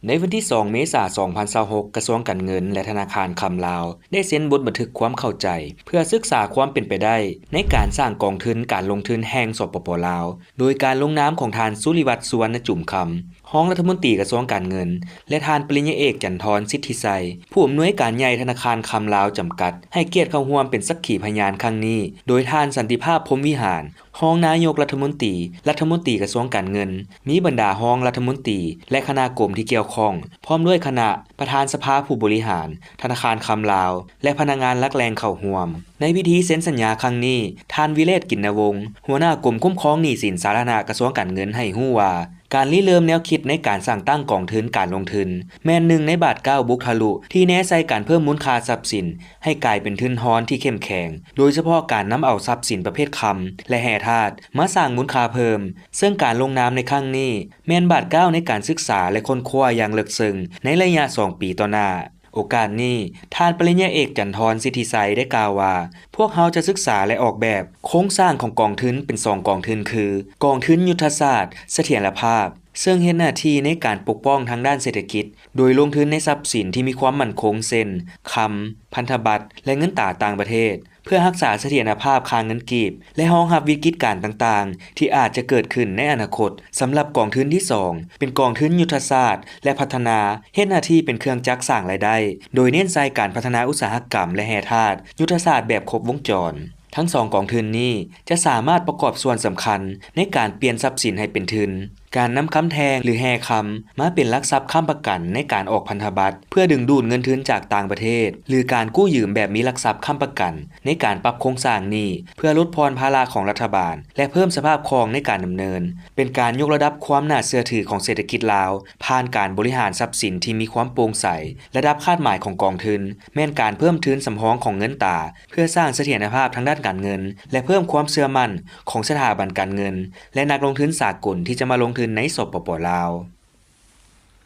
ໃນວັນທີສອງ ເມສາ ສອງພັນຊາວຫົກ ກະຊວງການເງິນ ແລະ ທະນາຄານຄຳລາວ ໄດ້ເຊັນບົດບັນທຶກຄວາມເຂົ້າໃຈ ເພື່ອສຶກສາຄວາມເປັນໄປໄດ້ໃນການສ້າງກອງທຶນການລົງທຶນແຫ່ງ ສປປ ລາວ ໂດຍການລົງນາມຂອງທ່ານ ສຸລິວັດ ສຸວັນນະຈຸມຄຳ ຮອງລັດຖະມົນຕີກະຊວງການເງິນ ແລະ ທ່ານ ປະລິນຍາເອກ ຈັນທອນ ສິດທິໄຊ ຜູ້ອຳນວຍການໃຫຍ່ທະນາຄານຄຳລາວຈຳກັດ ໃຫ້ກຽດເຂົ້າຮ່ວມເປັນສັກຂີພະຍານຄັ້ງນີ້ ໂດຍທ່ານ ສັນຕິພາບ ພົມວິຫານ ຮອງນາຍົກລັດຖະມົນຕີ, ລັດຖະມົນຕີກະຊວງການເງິນ, ມີບັນດາຮອງລັດຖະມົນຕີ ແລະ ຄະນະກົມທີ່ກ່ຽວຂ້ອງ, ພ້ອມດ້ວຍຄະນະປະທານສະພາຜູ້ບໍລິຫານທະນາຄານຄຳລາວ ແລະ ພະນັກງານຫຼັກແຫຼ່ງເຂົ້າຮ່ວມ. ໃນພິທີເຊັນສັນຍາຄັ້ງນີ້, ທ່ານ ວິເລດ ກິນນະວົງ ຫົວໜ້າກົມຄຸ້ມຄອງໜີ້ສິນສາທາລະນະ ກະຊວງການເງິນ ໃຫ້ຮູ້ວ່າ ການລິເລີ່ມແນວຄິດໃນການສ້າງຕັ້ງກອງທຶນການລົງທຶນ ແມ່ນໜຶ່ງໃນບາດກ້າວບຸກທະລຸທີ່ແນໃສ່ການເພີ່ມມູນຄ່າຊັບສິນໃຫ້ກາຍເປັນທຶນຮອນທີ່ເຂັ້ມແຂງ, ໂດຍສະເພາະການນຳເອົາຊັບສິນປະເພດຄຳ ແລະ ແຮ່ທາດມາສ້າງມູນຄ່າເພີ່ມ, ເຊິ່ງການລົງນາມໃນຄັ້ງນີ້ ແມ່ນບາດກ້າວໃນການສຶກສາ ແລະ ຄົ້ນຄວ້າຢ່າງເລິກເຊິ່ງໃນໄລຍະສອງປີຕໍ່ໜ້າ. ໂອກາດນີ້, ທ່ານ ປະລິນຍາເອກ ຈັນທອນ ສິດທິໄຊ ໄດ້ກ່າວວ່າ, ພວກເຮົາຈະສຶກສາ ແລະ ອອກແບບໂຄງສ້າງຂອງກອງທຶນເປັນສອງກອງທຶນ ຄື ກອງທຶນຍຸດທະສາດສະຖຽນລະພາບ ເຊິ່ງເຮັດໜ້າທີ່ໃນການປົກປ້ອງທາງດ້ານເສດຖະກິດ ໂດຍລົງທຶນໃນຊັບສິນທີ່ມີຄວາມໝັ້ນຄົງ ເຊັ່ນ ຄຳ, ພັນທະບັດ ແລະ ເງິນຕາຕ່າງປະເທດ ເພື່ອຮັກສາສະຖຽນລະພາບຄ່າເງິນກີບ ແລະ ຮອງຮັບວິກິດການຕ່າງໆ ທີ່ອາດຈະເກີດຂຶ້ນໃນອະນາຄົດ. ສຳລັບກອງທຶນທີສອງ ເປັນກອງທຶນຍຸດທະສາດ ແລະ ພັດທະນາ ເຮັດໜ້າທີ່ເປັນເຄື່ອງຈັກສ້າງລາຍໄດ້ ໂດຍເນັ້ນໃສ່ການພັດທະນາອຸດສາຫະກຳ ແລະ ແຮ່ທາດ ຍຸດທະສາດແບບຄົບວົງຈອນ. ທັງສອງກອງທຶນນີ້ຈະສາມາດປະກອບສ່ວນສຳຄັນໃນການປ່ຽນຊັບສິນໃຫ້ເປັນທຶນ, ການນຳຄຳແທ່ງ ຫຼື ແຮ່ຄຳ ມາເປັນຫຼັກຊັບຄ້ຳປະກັນໃນການອອກພັນທະບັດ ເພື່ອດຶງດູດເງິນທຶນຈາກຕ່າງປະເທດ ຫຼື ການກູ້ຢືມແບບມີຫຼັກຊັບຄ້ຳປະກັນ ໃນການປັບໂຄງສ້າງໜີ້ ເພື່ອຫຼຸດຜ່ອນພາລະຂອງລັດຖະບານ ແລະ ເພີ່ມສະພາບຄ່ອງໃນການດຳເນີນ, ເປັນການຍົກລະດັບຄວາມໜ້າເຊື່ອຖືຂອງເສດຖະກິດລາວ ຜ່ານການບໍລິຫານຊັບສິນທີ່ມີຄວາມໂປ່ງໃສ. ລະດັບຄາດໝາຍຂອງກອງທຶນ ແມ່ນການເພີ່ມທຶນສຳຮອງຂອງເງິນຕາ ເພື່ອສ້າງສະຖຽນລະພາບທາງດ້ານການເງິນ ແລະ ເພີ່ມຄວາມເຊື່ອໝັ້ນຂອງສະຖາບັນການເງິນ ແລະ ນັກລົງທຶນສາກົນທີ່ຈະມາລົງທຶນໃນ ສປປ ລາວ.